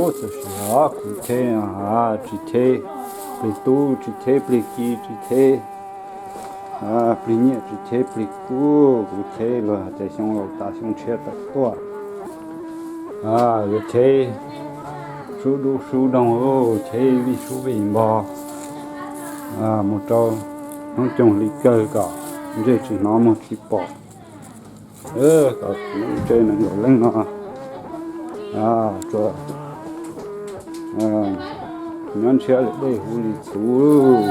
Tam sim no kuv cheb, tsis cheb plig tub, tsis cheb plig ki, tsis cheb plig nyiaj, tsis cheb plig kub, kuv cheb luag cov xyoo laus tas xyoo tshiab tawm tuaj. Yuav cheb sub dub sub doog, cheb vij sub vij npog mus rau hnub coog hli kawg kom ntsej tsis hnov muag tsis pom. Kom kuv ib tse nees nkaum leej no tsuas nyob ntshiab li dej huv li txhuv.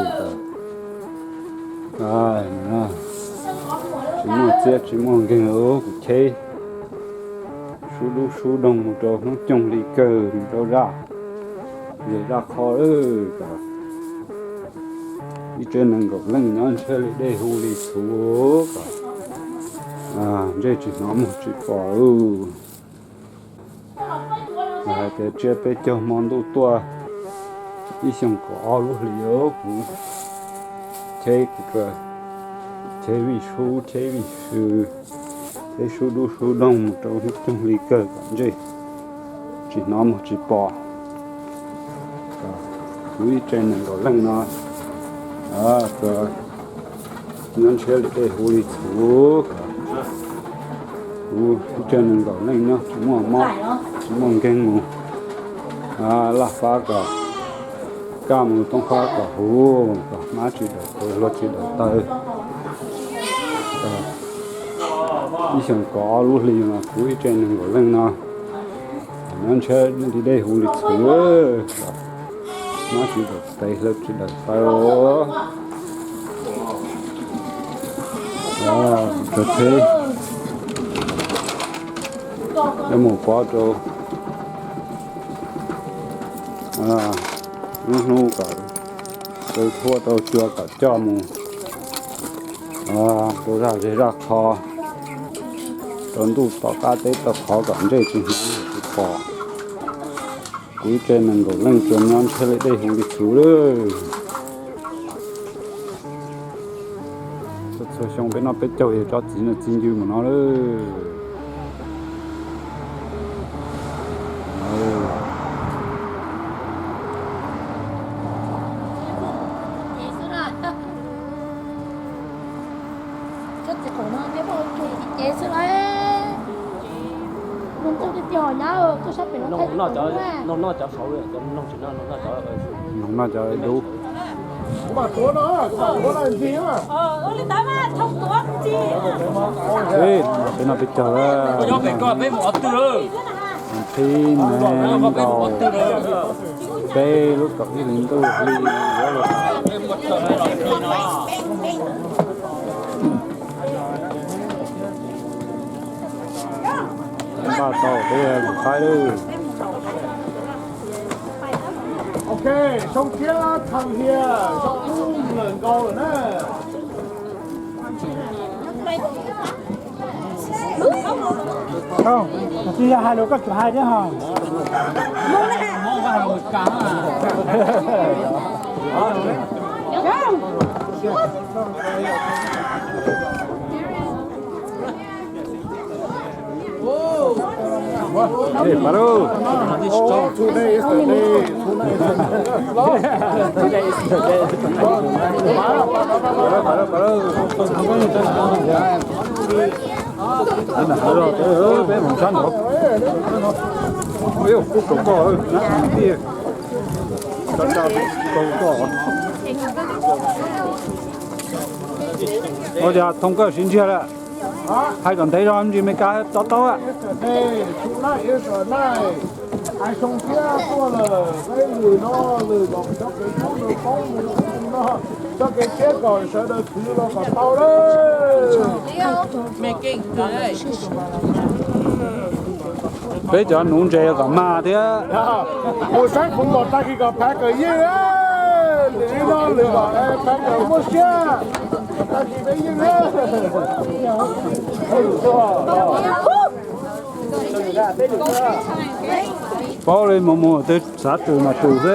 Tsis muaj txiab tsis muaj nkeeg, kuv cheb sub dub sub doog mus rau hnub coog hli kawg, mus rau zaj zej zaj qho lawm. Ib tse nees nkaum leej nyob ntshiab li dej huv li txhuv kom ntsej tsis hnov muag tsis pom. Hais tias tsiab peb caug hmo ntuj tuaj ib xyoos kaum ob lub hlis, kuv cheb, kuv cheb vij sub, cheb vij sub, cheb sub dub sub doog mus rau hnub coog hli kawg kom ntsej tsis hnov muag tsis pom. Kuv ib tse nees nkaum leej no tsuas nyob ntshiab li dej huv li txhuv. Kuv ib tse nees nkaum leej nyob tsis muaj mob tsis muaj nkeeg mus laj fab kom kaj mus tooj fab kom huv, kom hmab tsis daws taw hluas tsis daws taw. Ib xyoos kaum ob lub hlis mas kuv ib tse nees nkaum leej no nyob ntshiab li dej huv li txhuv, hmab tsis daws taw hluas tsis daws taw. Tso tsheb yuav mus pov rau lub hnub kom tau thuab tau cua kom coj mus rau zaj zej zaj qho, rau ntuj tom qab teb tom qhov kom ntsej tsis hnov tsis pom. Kuv ib tse nees nkaum leej tsuas nyob ntshiab li dej huv li txhuv lawm. Txhua xyoo peb noj peb caug yog tsob txiv no txiv ncw mus no lawm. Noog noj cov saud, cov noog tsis noj, noog noj cov dub. Peb noj peb caug, peb nees nkaum peb lub kaum ib hlis ntuj hli. Npaj tau peb lub qaib lawm. Ok, Soob thiab Thaj Hiab, Soob Kub lawm nkaus lawm na. Twb yog hais lus koj tsuas hais thiab hos. Ê, pab lub. Peb mus sab nraud. Kuj kaum koj, tiaj, kaum koj. Ua cas Thoob koj siv ntsiag lawm? Hais kom ntev zog me li kas to taub. Txoj kev tsiab kom sawv daws khwv los kom tau lawm. Peb cov nuv ntses kom mag thiab. Mus saib kuv kom tag kis kom phav kawm yeej, lwm no lwm kom phav kawm muaj siab, tag kis peb yeej. Paub li mus mus twg xav tus mas tus xwb.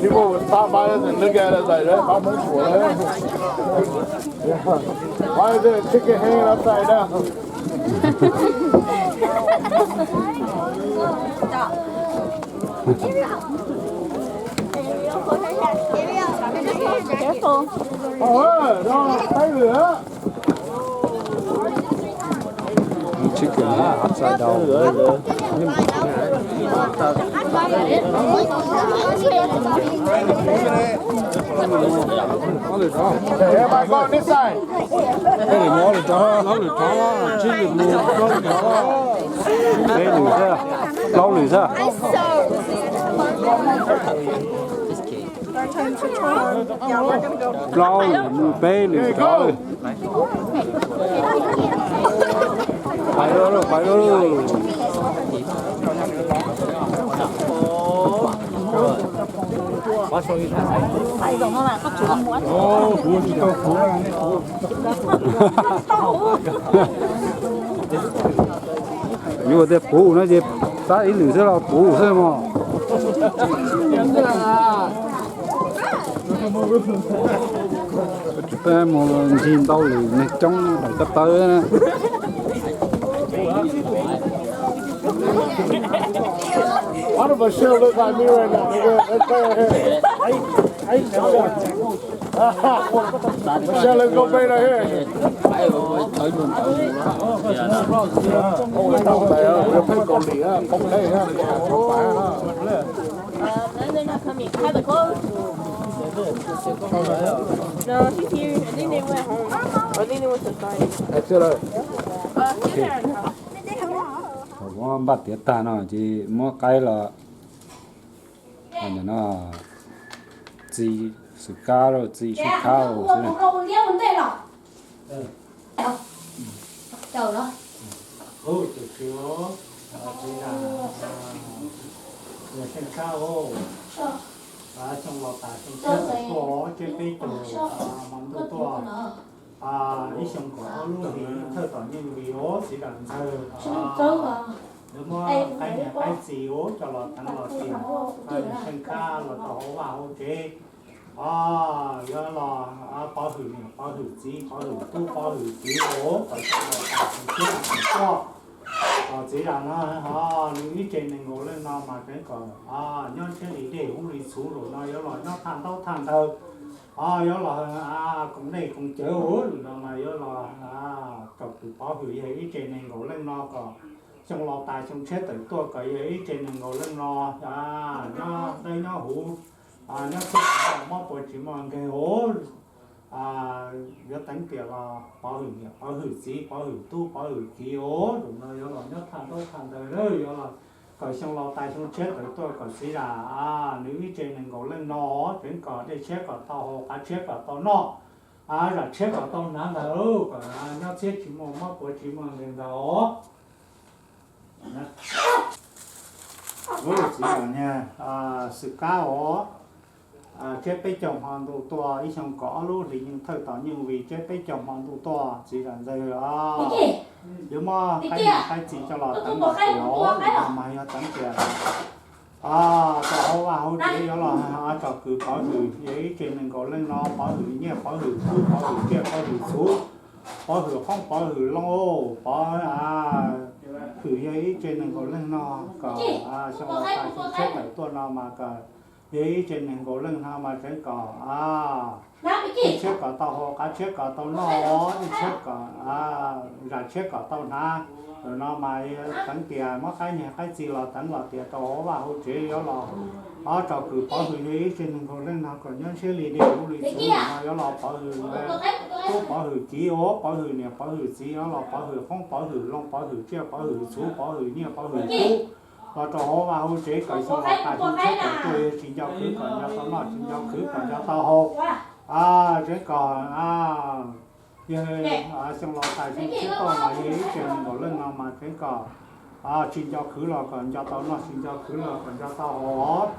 People would stop by us and look at us like, "Hey, why is there a chicken hanging upside down?" Careful. Ua, no, peb lwm. Chicken upside down. Everybody go on this side. Peb lwm mus ob lwm rov, ob lwm rov, tsib lwm mus plaub lwm rov, peb lwm xwb, plaub lwm xwb. Plaub lwm mus peb lwm rov. Pais lauj, pais lauj. Yuav ua tej puv no ces tab ib lwm xwb los puv xwb mog. Tsis peb mus ncig ntau lwm neeg coob daim kab tawb na. Why does Michelle look like me right now, nigga? Let's play right here. Michelle, let's go play right here. No, he's here. I think they went home. I think they went to fight. Thaum muab npaj tiav tag no ces muab qaib los, no, txiv xwm kab los txiv xwb khab xwb. Xyoo los tas xyoo tshiab tuaj, tshiab peb caug hmo ntuj tuaj, ib xyoo kaum ob lub hlis thawj tom yeej vim ua txiv zam ntxawg, lawv muab qaib niam qaib txiv ua coj los teev los tiam, xyoo khab los rau hauv vaj hauv tsev. Yuav los pov hwm niam pov hwm txiv pov hwm tub pov hwm kiv ua kom xyoo los tas xyoo tshiab xyoo tuaj. Kom txiv zam no, nws ib tse nees nkaum leej no mas tseev kom nyob ntshiab li dej hub li txhuv lawm no yuav los nyob thaj ntaub thaj ntawd, yuav los koom dej koom cawv ua lawm no mas yuav los tsom kwm pov hwm yawg ib tse nees nkaum leej no kom xyoo los tas xyoo tshiab tawm tuaj kom yawg ib tse nees nkaum leej no nyob dawb nyob huv, nyob txhob mob puas tsis muaj nkeeg ua. Yuav teev tiam los pov hwm niam pov hwm txiv pov hwm tub pov hwm kiv ua lawm no yuav los nyob thaj ntaub thaj ntawd yuav los kom xyoo los tas xyoo tshiab tawm tuaj kom txiv zam nws ib tse nees nkaum leej no tseev kom dej tshiab kom tau haus qav tshiab kom tau noj, zam tshiab kom tau hnav ntag, kom nyob txhiab tsis muaj mob puas tsis muaj nkeeg ntag os. Txiv zam niag xwm kab os, tshiab peb caug hmo ntuj tuaj ib xyoo kaum ob lub hlis yeej thawj tom yeej vim tshiab peb caug hmo ntuj tuaj txiv zam ntxawg os. Yuav muab qaib niam qaib txiv coj los teev los tiam os, mas yog teev tiam rau hauv vaj hauv tsev yuav los tsom kwm pov hwm yawg ib tse nees nkaum leej no pov hwm nyiaj pov hwm kub pov hwm tsiaj pov hwm txhuv, pov hwm qoob pov hwm loo, pov hwm yawg ib tse nees nkaum leej no kom xyoo los tas xyoo tshiab tawm tuaj no mas kom yawg ib tse nees nkaum leej no mas tseev kom dej tshiab kom tau haus qav tshiab kom tau noj, dej tshiab kom, zam tshiab kom tau hnav. Lawm no mas teev tias muab qaib niag qaib txiv los teev los tiam rau hauv vaj hauv tsev yuav los tsom kwm pov hwm yawg ib tse nees nkaum leej no kom nyob ntshiab li dej hub li txhuv no yuav los pov hwm tub pov hwm kiv ua pov hwm niam pov hwm txiv yuav los pov hwm qoob pov hwm loo pov hwm tsiaj pov hwm txhuv pov hwm nyiaj pov hwm kub los rau hauv vaj hauv tsev kom xyoo los tas xyoo tshiab tawm tuaj yawg tsis nco khwv kom nco tau noj tsis nco khwv kom nco tau haus. Tseev kom yawg xyoo los tas xyoo tshiab tuaj mas yawg ib tse nees nkaum leej no mas tseev kom tsis nco khwv los kom nco tau noj tsis nco khwv los kom nco tau haus.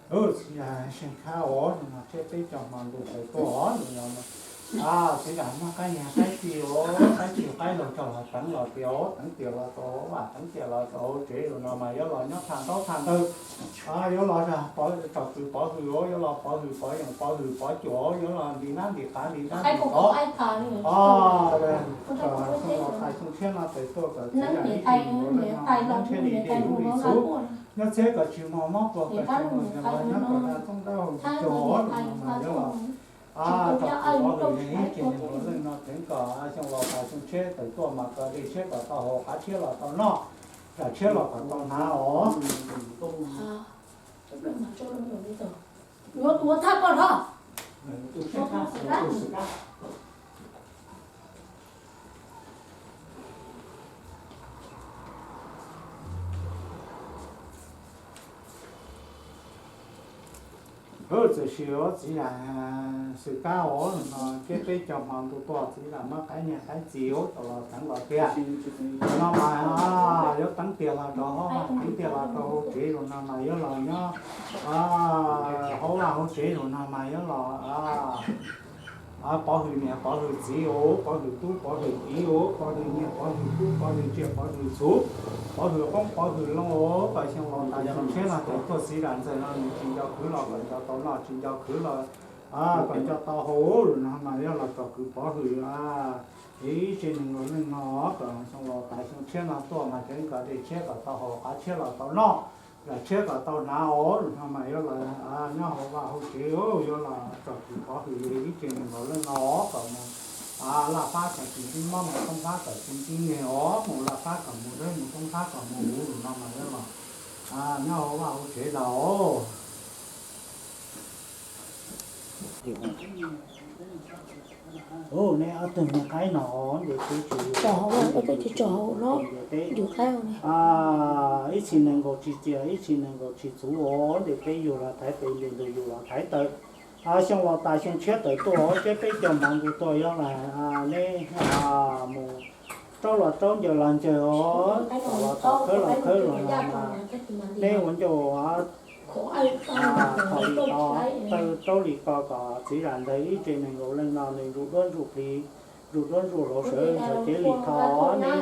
Ub, txiv yam seej khab os, no thiab peb cov hmo ntuj tawm tuaj os, no txiv yam muaj qaib niam qaib txiv os, qaib txiv qaib laug coj los teev los tias os, teev tias los rau vaj, teev tias los rau hauv tsev, zaum no mas yuav los nyob thaj ntaub thaj ntawd, yuav los tsom kwv pov hwm os, yuav los pov hwm pov yoos, pov hwm pov cuam, yuav los nti nab nti qav nti nab nti qav. Xyoo los tais xyoo tshiab no tawm tuaj kom txiv yam ib txwm nyob ntiaj teb li dej lub li xub, nyob txhiab kom tsis muaj mob plua, kom tsis muaj nqaij nyob kom daj toob dawb hau tsis cuag os, no mas yuav los tsom kwv pov hwm ib tsev neeg hluas leej no, teev kom xyoo los tais xyoo tshiab tawm tuaj mas kom dej tshiab kom tau haus, qav tshiab los tau noj, daj tshiab los kom tau hnav os. Ub, txawm sis os txiv yam xwm kab os, no thiab peb cov hmo ntuj tuaj txiv yam muaj qaib niam qaib txiv os, tau los teev los tiag. Zaum no mas yuav teev tias los rau hauv, teev tias los rau hauv tsev, zaum no mas yuav los nyob hauv vaj hauv tsev, zaum no mas yuav los pov hwm niam pov hwm txiv os, pov hwm tub pov hwm kiv os, pov hwm niam pov hwm tub pov hwm tsiaj pov hwm txhuv, pov hwm qoob pov hwm loo os, kom xyoo los tais xyoo tshiab no tawm tuaj txiv yam ntxawm no nws tsis nco khwv los kom nco tau noj, tsis nco khwv los kom nco tau haus, zaum no mas yuav los tsom kwv pov hwm ib tsev neeg hluas leej no, kom xyoo los tais xyoo tshiab no tuaj mas teev kom dej tshiab kom tau haus, qav tshiab los tau noj, daj tshiab kom tau hnav os, zaum no mas yuav los nyob hauv vaj hauv tsev, yuav los tsom kwv pov hwm ib tsev neeg hluas leej no kom mus laj fab kom tsis ntsib mob, mus toob fab kom tsis ntsib neg os, mus laj fab kom mus dawb, mus toob fab kom mus huv, zaum no mas yuav los nyob hauv vaj hauv tsev ntag os. Ub, neb ob tug niag qaib no ntes teb tsis, ib txhis nees nkaum tsis txias, ib txhis nees nkaum tsis txhuv os, ntes teb yug los thaiv tes, ntes ntug yug los thaiv taw. Xyoo los tas xyoo tshiab tawm tuaj os, thiab peb cov hmo ntuj tuaj yuav los neb mus raub los raub ncaws los ncaws os, los tom khawb los khawb los no mas neb ua ncauj thaum li ko, taw raub li ko kom txiv yam ntxawm ib tsev neeg hluas leej no nws ntsuj duab ntsuj plig, ntsuj duab ntsuj hlauv sawv nrho cev li tho os, neb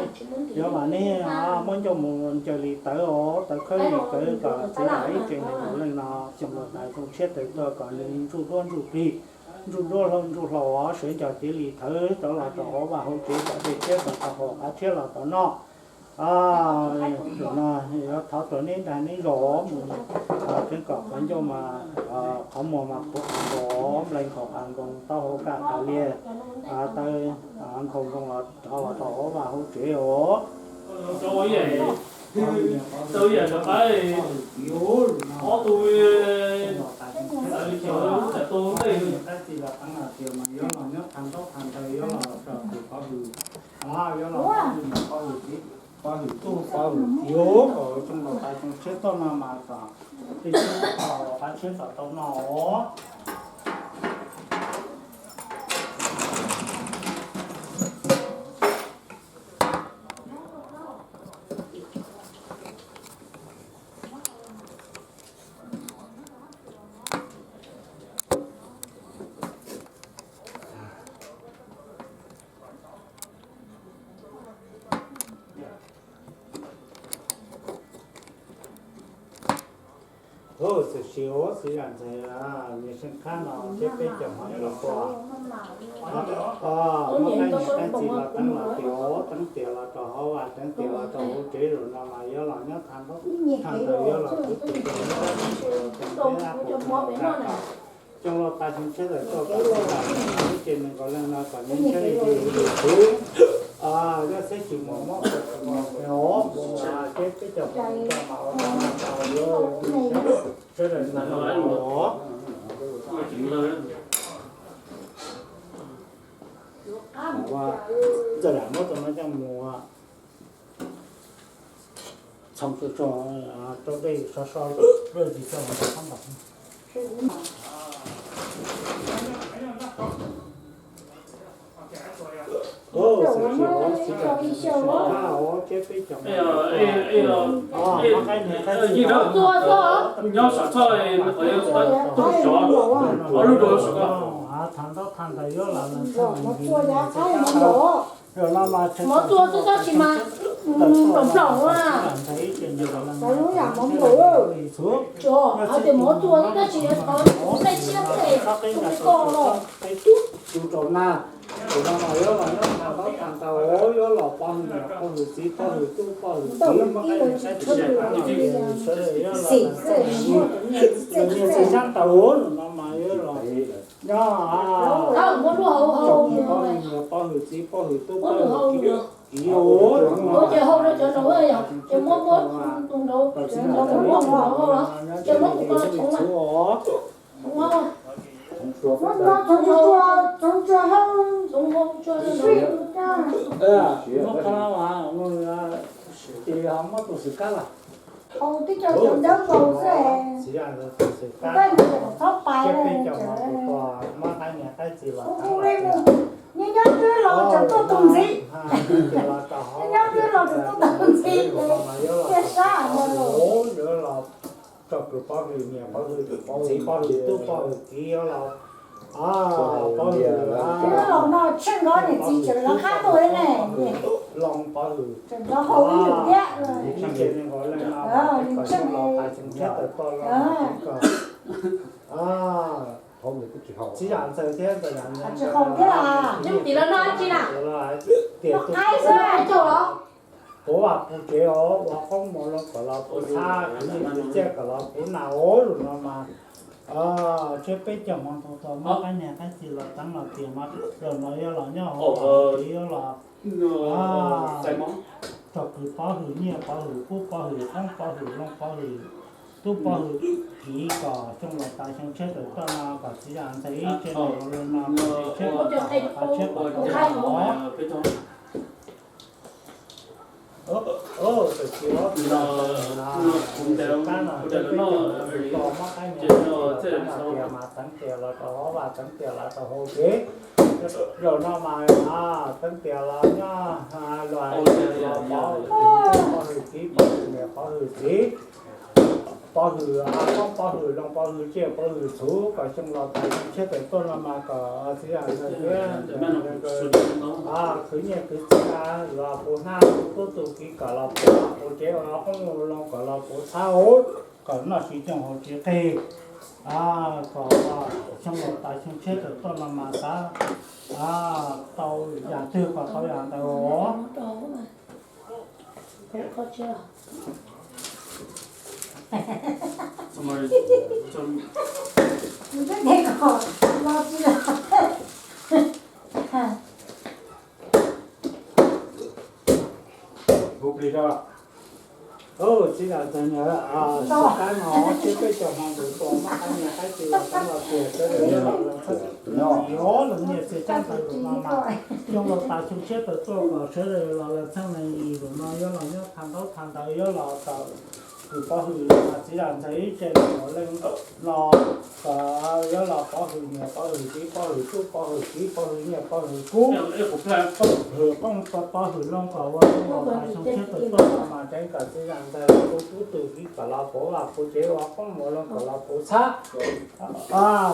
yuav mas neb muab ncauj mus ncaws li tawv os, taw khawb li tawv kom txiv yam ib tsev neeg hluas leej no xyoo los tas xyoo tshiab tawm tuaj kom nws ntsuj duab ntsuj plig, ntsuj duab ntsuj hlauv os, sawv nrho cev li thawv rov los rau hauv vaj hauv tsev kom dej tshiab kom tau haus, qav tshiab los tau noj. Zaum no yuav thov rau neb nrag neb zos mus, teev kom qhov ncauj mas, qhov muag mas puv qas nkaus, nplees qhov qas nkoos, taub hau kaj qas lias, taw nkhaus nkoos los rov los rau hauv vaj hauv tsev os. Ob tug txawv li cas lub txawv tau ntej. Yuav los nyob tag ntaub tag ntawd, yuav los tsom kwv pov hwm, yuav los pov hwm txiv, pov hwm tub pov hwm kiv, kom xyoo los tas xyoo tshiab tuaj no mas kom dej tshiab qav tshiab kom tau noj os. Ub, txawm sis os txiv yam ntxawm, niam seej khab no thiab peb cov hmo ntuj tuaj, muab qaib niam qaib txiv los teev los tias os, teev tias los rau hauv vaj, teev tias los rau hauv tsev, zaum no mas yuav los nyob tag ntaub tag ntawd, yuav los kwv tus tus nyob teev peb ab pus tag ntaub tag ntawd. Xyoo los tas xyoo tshiab tawm tuaj kom txiv yam ib tsev neeg hluas leej no kom nyob ntshiab li dej li huv, Xeb tsis muaj mob, peb cov tau mas ua tau, sawv daws tau os. Ntxawm lam muab tus no coj mus txhoov tsuag tsuag rau dej so so, ib pliag tsis txog los rau qab ntaus. Nyob saum txhoj, ob lub rau saum ko. Mov txua xwb tab sis mas nplaum nplaum na. Tsuas hais tias mov txua xwb tab sis yuav thov tej siab tej tus ko los. Tus rau na, tus no mas yuav los nyob tag ntaub tag ntawv, yuav los pov hwm niam pov hwm txiv pov hwm tub pov hwm kiv, sawv daws yuav los nyias txhij sab ntawd no mas yuav los nyob, pov hwm niam pov hwm txiv pov hwm tub pov hwm kiv, kiv, ces hau rau cov no yog ces muab muab tus nraud, muab tus nraud hau los ces muab tus ko los txhoov na. Ces ho muab tus xwm kab los. Tib co cov dawb nkaus xwb. Txiv yam ntawd tus xwm kab, peb cov mas tus tus muab qaib niam qaib txiv los txhoov. Nyob nyob twb los tseem tuaj tus ntxiv. Nyob nyob twb los tseem tuaj tus ntxiv. Tiaj sab no los yuav los tso kwv pov hwm niam pov hwm txiv pov hwm tub pov hwm kiv yuav los pov hwm. Twb los no tsheej nkaus niam txiv tseem lawv qab tuaj ne. Loo pov hwm tseem nrov hau ib lwm thiab. Tsheej los tais xyoo tshiab tawm tuaj los txiv yam ntxawg thiab ntxawg yam ntxawg tsis hau thiab. Tias tus qaib xwb, puv vaj puv tsev os, ua qoob ua loo kom los puv txhab, kwv txhiaj kom los puv nas os. Lus no mas tshiab peb caug hmo ntau tus muab qaib niam qaib txiv los teev los tias mas zaum no yuav los nyob hauv tsev yuav los tso kwv pov hwm nyiaj pov hwm kub pov hwm qoob pov hwm loo pov hwm tub pov hwm kiv kom xyoo los tas xyoo tshiab tawm tuaj no kom txiv yam ntxawg ib tse no los no tshiab kom tas tshiab kom tas os. Tawm tsis ob tug no, kab no, tos muab qaib niam qaib txiv los teev los tias mas teev tias los rau hauv vaj teev tias los rau hauv tsev. Zaum no mas teev tias los nyob luag los pov hwm, pov hwm kiv pov hwm niam pov hwm txiv, pov hwm qoob pov hwm loo pov hwm tsiaj pov hwm txhuv kom xyoo los tas xyoo tshiab tawm tuaj no mas kom txiv yam ntxawg thiab khwv nyiaj khwv txiaj los puv hnab, tus tub tus kiv kom los puv vaj puv tsev, ua qoob ua loo kom los puv txhab hauv, kom noj tsis coob haus tsis qig, kom xyoo los tas xyoo tshiab tawm tuaj no mas xav tau yam twg kom tau yam ntawd os. Txiv yam ntxawg, xwm kab no tshiab peb caug hmo ntawd tus muab qaib niam qaib txiv los teev los tias sawv daws yuav los nyiaj txiag tsab ntawv tus no mas xyoo los tas xyoo tshiab tawm tuaj kom sawv daws los lawv txheej neeg tus no yuav los nyob tha ntaub tha ntawv yuav los tawm kwv pov hwm los txiv yam ntxawg ib tse los leej no kom yuav los pov hwm niam pov hwm txiv pov hwm tub pov hwm kiv pov hwm nyiaj pov hwm kub, hwm qoob pov hwm loo kom ua xyoo los tas xyoo tshiab tawm tuaj no mas teev kom txiv yam ntxawg tus tub tus kiv kom los puv vaj puv tsev, ua qoob ua loo kom los puv txhab,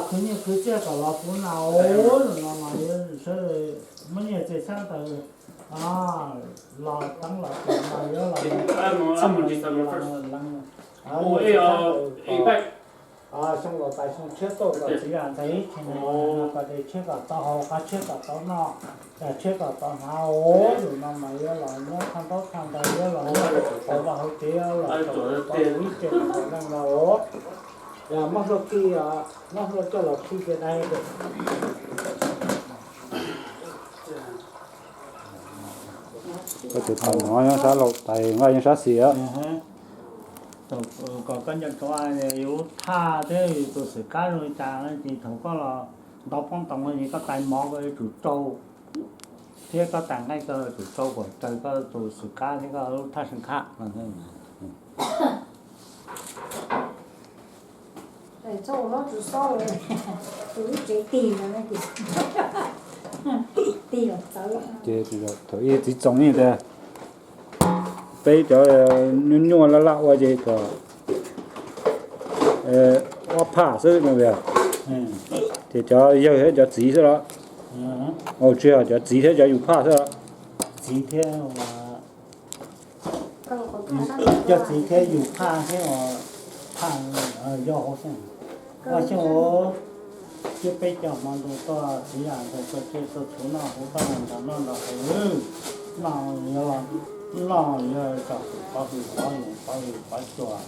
khwv nyiaj khwv txiaj kom los puv nas os. Lus no mas yuav sawv daws muab nyiaj txiag tsab ntawv los teev los tias mas yuav los txheej neeg los leej xyoo los tas xyoo tshiab tuaj kom txiv yam ntxawg ib tse neeg los kom dej tshiab kom tau haus, qab tshiab kom tau noj, dag tshiab kom tau hnav os. Lus no mas yuav los nyob tha ntaub tha ntawv yuav los nyob hauv vaj hauv tsev los kom tau ib tse neeg los os. Muab hlua khi, muab hlua coj los khi kiag dai. Koj tus tau no nyob sab laug tais, nqaij nyob sab xis. Kom koj nco ntsoov, yus lub thaj thiab yus tus xwm kab zoo li cas no ces thaum koj los ntaus poob toom no ces koj tais mov koj yuav tsum tsau, thiab koj tais nqaij koj yuav tsum tsau kom raws koj tus xwm kab thiab koj lub thaj seem khab no. Ces thaum ib txiv txoos ib tiag, peb cov nyuaj nyuaj laj laj ua ces kom ob phaj xwb no. Ces cov yawg thiab cov txiv xwb los? Tsis yog, cov txiv thiab cov yus phaj xwb los? Txiv thiab, cov txiv thiab yus phaj thiab os, phaj yog hauv xeeb. Ua xyoo ua, tsiab peb caug hmo ntuj tuaj txiv yam ntxawm tuaj tsiaj tuaj txhuv noj huv toj nrog noj nrog haus, noj yuav, noj yuav tso hwm pov hwm pov hwm pov hwm pov cuag.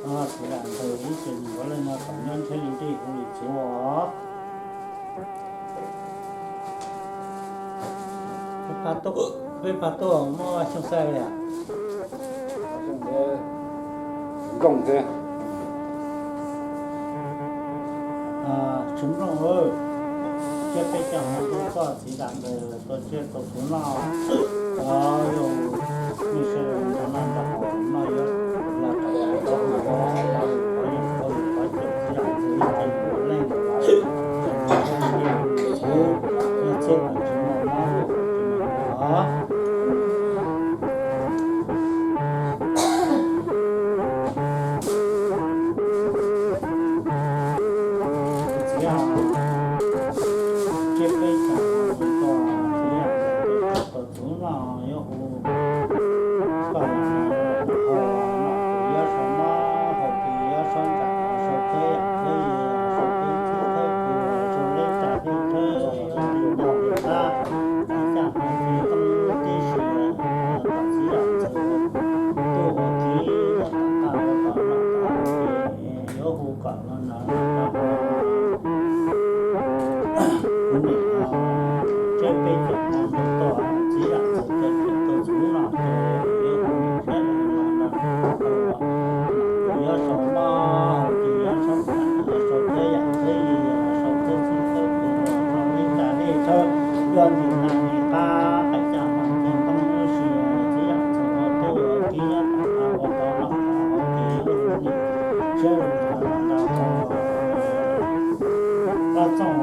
Txiv yam ntxawm ib txwm nws yuav leej no kom nyob ntshiab li nrij huv li txhuv os. Peb pab tuaj muaj xyoo xaij li as? Nplooj thiab. Tsis nplooj, tsiab peb caug hmo ntuj tuaj txiv yam ntxawm tuaj tsiaj tuaj txhuv noj, yog nej sawv daws nrog noj nrog haus no yuav los rau pov hwm pov hwm pov hwm pov cuag txiv yam ntxawm ib txwm nws yuav leej txhuv, yog txhiab kom tsis muaj mob os. Txiv, tsiab peb caug hmo ntuj tuaj txiv yam ntxawm tuaj tsiaj tuaj txhuv noj yuav hu koj los no, haus no ces yuav sau mob, haus ces yuav sau ntsam, sau thawb yam thawb yig, sau thawb txhib thawb kub, sau leb tsa dej thawb, sau li no li qab, txaj hmo nti toob tib si, kom txiv yam ntxawm tuaj ua txiv nyob tom qab ua tom noj tom haus ces yuav hu kom los no. Kuv niam, tsiab peb caug hmo ntuj tuaj txiv yam ntxawm tuaj tsiaj tuaj txhuv noj ces yuav hu niam sawv daws los no. Ces yuav sau mob, ces yuav sau ntsam, sau thawb yam thawb yig, sau thawb txhib thawb kub, sau leb tsa dej thawb, yog ntim nag ntim qab, qaim ca hmo nti toob lub si, txiv yam ntxawm ua tub ua kiv nyob tom qab ua tau noj tau haus ces yuav hu niam sawv daws los no. Paj Txooj,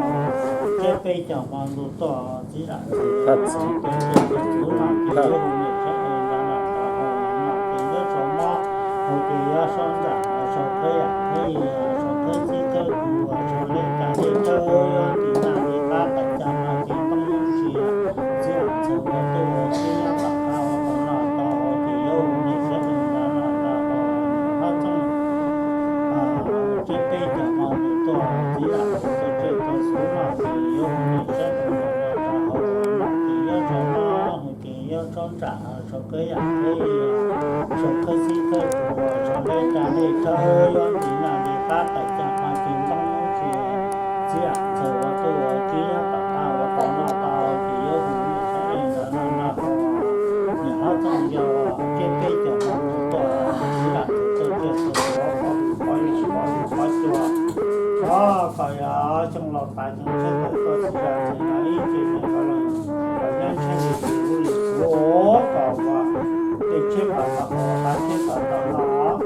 tsiab peb caug hmo ntuj tuaj txiv yam ntxawm tuaj tsiaj tuaj txhuv noj ces yuav hu niam sawv daws los no. Ces yuav sau mob, hu ces yuav sau ntsam, sau thawb yam thawb yig, sau thawb txhib thawb kub, sau leb tsa dej thawb, yog ntim nag ntim qab, qaim ca hmo nti toob lub si, txiv yam ntxawm ua tub ua kiv nyob tom qab ua tau noj tau haus ces yuav hu niam sawv daws los no. Paj Txooj, tsiab peb caug hmo ntuj tuaj txiv yam ntxawm tuaj tsiaj tuaj txhuv noj ces yuav hu niam sawv daws los no. Rau hauv no ces yuav sau mob, hu ces yuav sau ntsam, sau thawb yam thawb yig, sau thawb txhib thawb kub, sau leb tsa dej thawb, yog ntim nag ntim qab, qaim ca hmo nti toob lub si, txiv yam ntxawm ua tub ua kiv nyob tom qab ua tau noj tau ces yuav hu niam sawv daws los no. Niam Paj Txooj yog tsiab peb caug hmo ntuj tuaj txiv yam ntxawm tuaj tsiaj tuaj txhuv pov hwm pov hwm pov cuag. Os, kom yog xyoo laus tas xyoo tshiab tawm tuaj txiv yam ntxawm no ib txwm nws yuav leej kom nyob ntshiab li ris huv li txhuv, kom ua tej tshiab kom tau haus, qab tshiab kom tau noj,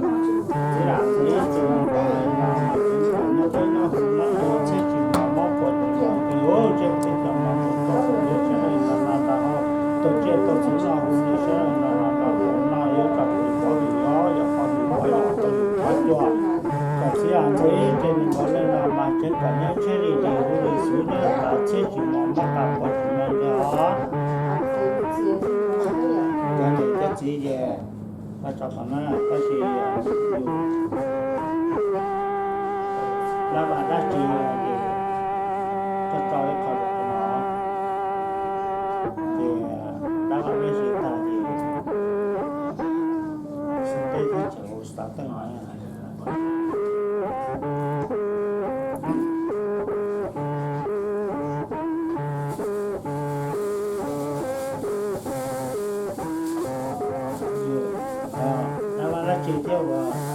kom txiv yam ntxawm ib txwm nws yuav leej no mas tseev kom nyob qab nyob huv nyob ua txhiab tsis muaj mob puas tsis muaj nkeeg. Tsiab peb caug hmo ntuj tuaj hu niam sawv daws los no rau hauv, tuaj tsiaj tuaj txhuv noj hu niam sawv daws los no rau hauv no yuav tso hwm pov hwm, yog pov hwm pov hwm pov cuag, kom txiv yam ntxawm ib txwm nws yuav leej no mas tseev kom nyob ntshiab li ris huv li txhuv nyob qab txhiab tsis muaj mob qab puas tsis muaj nkeeg os. Yog niam thiab txiv ces koj tso kom na, tab sis yus dab vaj dab tsi ces koj tso ib qho rau no, ces dab vaj dab tsi tag ces xib teb thiab tseem hu xav teej no. thiab ua